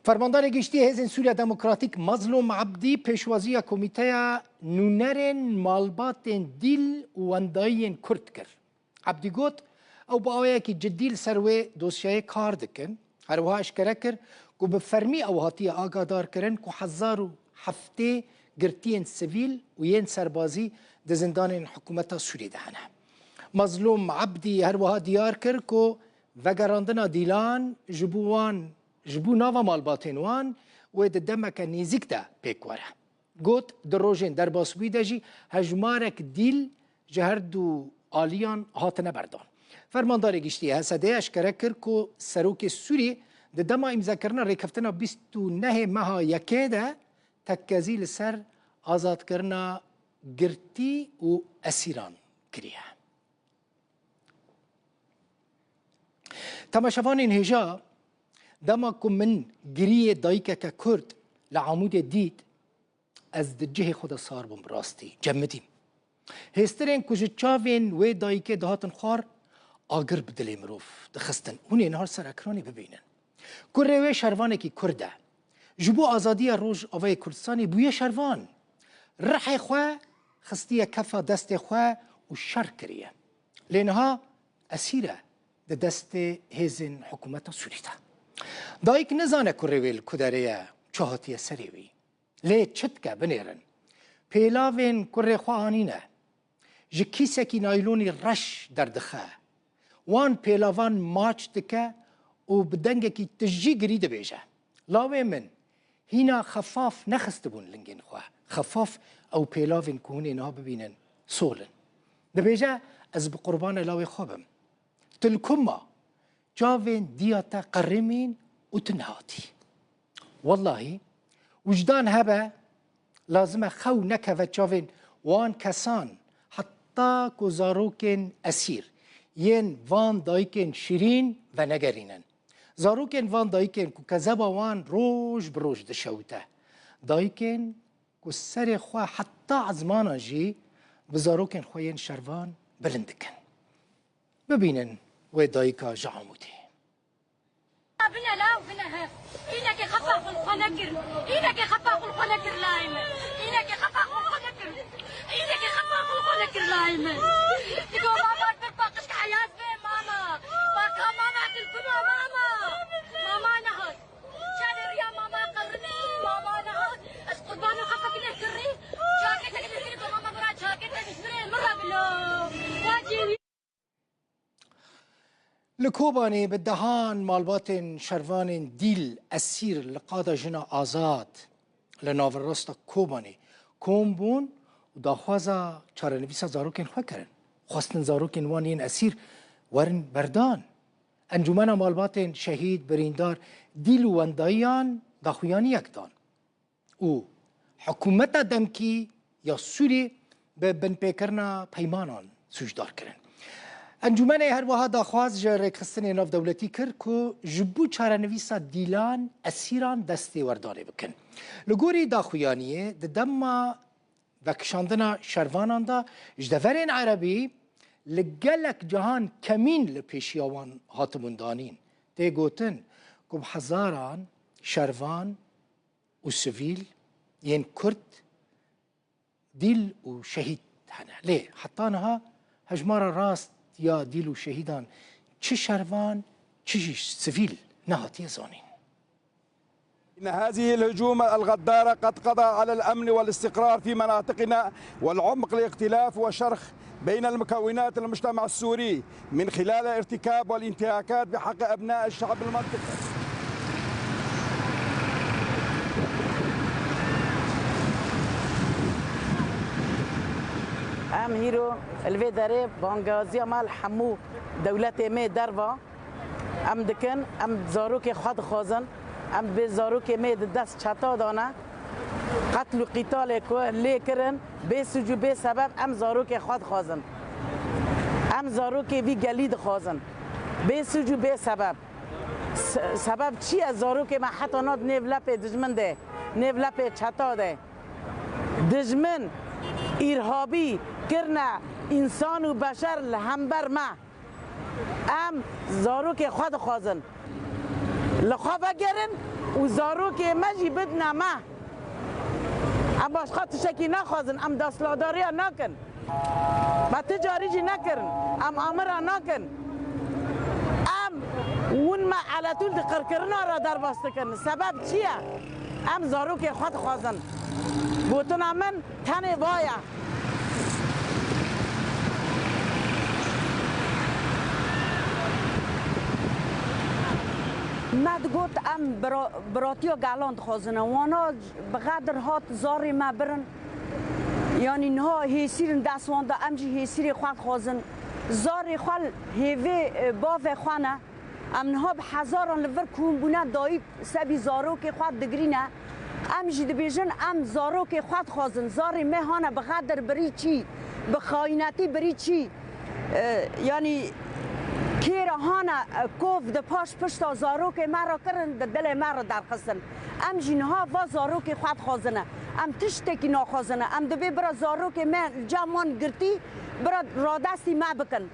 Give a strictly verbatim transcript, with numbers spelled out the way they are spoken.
Fermandarê Giştî yê Hêzên Sûriya Demokratîk Mazlûm Ebdî pêşwaziya Komîteya Nûnerên Malbatên Dîl û Wendayiyên Kurd kir. Ebdî got, ew bi awayekî cidî li ser wê dosyayê kar dikin. Her wiha eşkere kir ku bi fermî ew hatiye agadarkirin ku hezar û heftê girtiyên sivîl û yên serbazî di zindanên hikûmeta Sûriyê de hene. Mazlûm Ebdî her wiha diyar kir ku vegerandina dîlan ji bo wan, ji bo nava malbatên wan wê di demeke nêzîk de pêk were. Got, di rojên derbasbûyî de jî hejmarek dîl ji her du aliyan hatine berdan. Fermandarê Giştî yê H S D'yê eşkere kir ku Serokê Sûrî di dema îmzekirina rêkeftina bîst û nehê meha yekê de tekkezî li ser azadkirina girtî û esîran kiriye. Temaşevanên hêja, dema ku min giriyê dayikeke Kurd li Amûdê dît, ez di cihê xwe de sar bûm, bi rastî cemidîm. Hêstirên ku ji çavên wê dayikê dihatin xwar, agir bi dilê mirov dixistin. Hûn ê niha li ser ekranê bibînin. Kurê wê şervanekî Kurd e. Ji bo azadiya Rojavayê Kurdistanê bûye şervan. Rihê xwe xistiye kefa destê xwe û şer kiriye. Lê niha esîr e di destê hêzên hikûmeta Sûrî de. Dayik nizane kurê wê li ku derê ye, çi hatiye serê wî. Lê çi dike binêrin? Pêlavên kurê xwe anîne. Ji kîsekî naylonî reş derdixe. Wan pêlavan maç dike û bi dengekî tijî girî dibêje, Lawê min, hîna xefaf nexistibûn lingên xwe. Xefaf ew pêlavên ku hûn ê niha bibînin sol in. Dibêje, ez bi qurbana lawê xwe bim. Tu li ku ma? Çavên diya te qerimîn û tu nehatî. Wellahî, wijdan hebe, lazim e xew nekeve çavên wan kesan, heta ku zarokên esîr yên van dayikên şirîn venegerînin. Zarokên van dayikên ku kezeba wan roj bi roj dişewite. Dayikên ku serê xwe heta ezmanan jî bi zarokên xwe yên şervan bilind dikin. Bibînin wê dayika ji Amûdê. Bine law, bine hev. Înekê xefa xul xwe nekir. Înekê xefa xul xwe nekir layê min. Înekê xefa xul xwe nekir. Înekê xefa xul xwe nekir layê min. Digo mama bir paqij ke heyaz be mama. Baka mama dilkuma mama. Mama nehat. Çavê riya mama qerimî, mama nehat. Ez qurbano xefek nekirî. Çakete nekirî be mama bira çakete ji virê min re bilo. Wacî. Li Kobanê bi dehan malbatên şervanên dîl esîr li qada jina azad li naverosta Kobanê kom bûn û daxwaza çarenivîsa zarokên xwe kirin. Xwestin zarokên wan yên esîr werin berdan. Encûmena Malbatên Şehîd, Birîndar, Dîl û Wendayiyan daxuyaniyek dan. û hikûmeta demkî ya Sûrî bi binpêkirina peymanan sûcdar kirin. Encûmenê her wiha daxwaz ji rêkxistinê navdewletî kir ku ji bo çarenivîsa dîlan, esîran destêwerdanê bikin. Li gorî daxuyaniyê di dema vekişandina şervanan de ji deverên erebî li gelek cihan kemîn li pêşiya wan hatibûn danîn. Tê gotin ku bi hezaran şervan û sivîl yên Kurd dîl û şehîd hene. Lê heta niha hejmara rast ya dîl û şehîdan çi şervan, çi jî sivîl nehatiye zanîn. إن هذه الهجوم الغدارة قد قضى على الأمن والاستقرار في مناطقنا والعمق الاختلاف وشرخ بين المكونات المجتمع السوري من خلال الارتكاب والانتهاكات بحق أبناء الشعب المنطقة. Em hîro li vê derê bangewaziya me li hemû dewletê me derva. Em dikin, em zarokê xwe dixwazin, em bê zarokê me di dest çeta de ne, qetl û qîtalê ku lê kirin, bê sûc û bê sebeb em zarokê xwe dixwazin. Em zarokê vî gelî dixwazin. Bê sûc û bê sebeb. Se-, sebeb çi ye zarokê me heta niha di nêv lepê dijmin de, nêv lepê çeta de? Dijmin îrhabî kirine însan û beşer li hember me. Em zarokê xwe dixwazin. Li xwe vegerin, û zarokê me jî bidine me. Em başqa tiştekî naxwazin, em desthilatdariya nakin. Me ti carî jî nekirin, em amira nakin. Em hûn me eletûl di qirkirina re derbas dikin. Sebeb çi ye? Em zarokê xwe dixwazin. Gotina min tenê va ye. Me digot, em bira-, biratiya gelan dixwazin. Wana bi Xedir hat zarê me birin. Yanî niha hêsîr in dest wan de, em jî hêsîrê xwe dixwazin. Zarê xwe li hêvê, e, bavê xwe ne. Em niha bi hezaran li vir kom bûne dayik sebî zarokê xwe digirîne. Em jî dibêjin, em zarokê xwe dixwazin. Zarê me hane bi Xedir birî çî, bi xayînetî birî çî. E, yanî kêra hane, e, kov di paş pişta zarokê me re kirin, di dilê me re derxistin. Em jî niha va zarokê xwe dixwazine. Em tiştekî naxwazine. Em dibê bira zarokê me li cem wan girtî, bira radestî me bikin.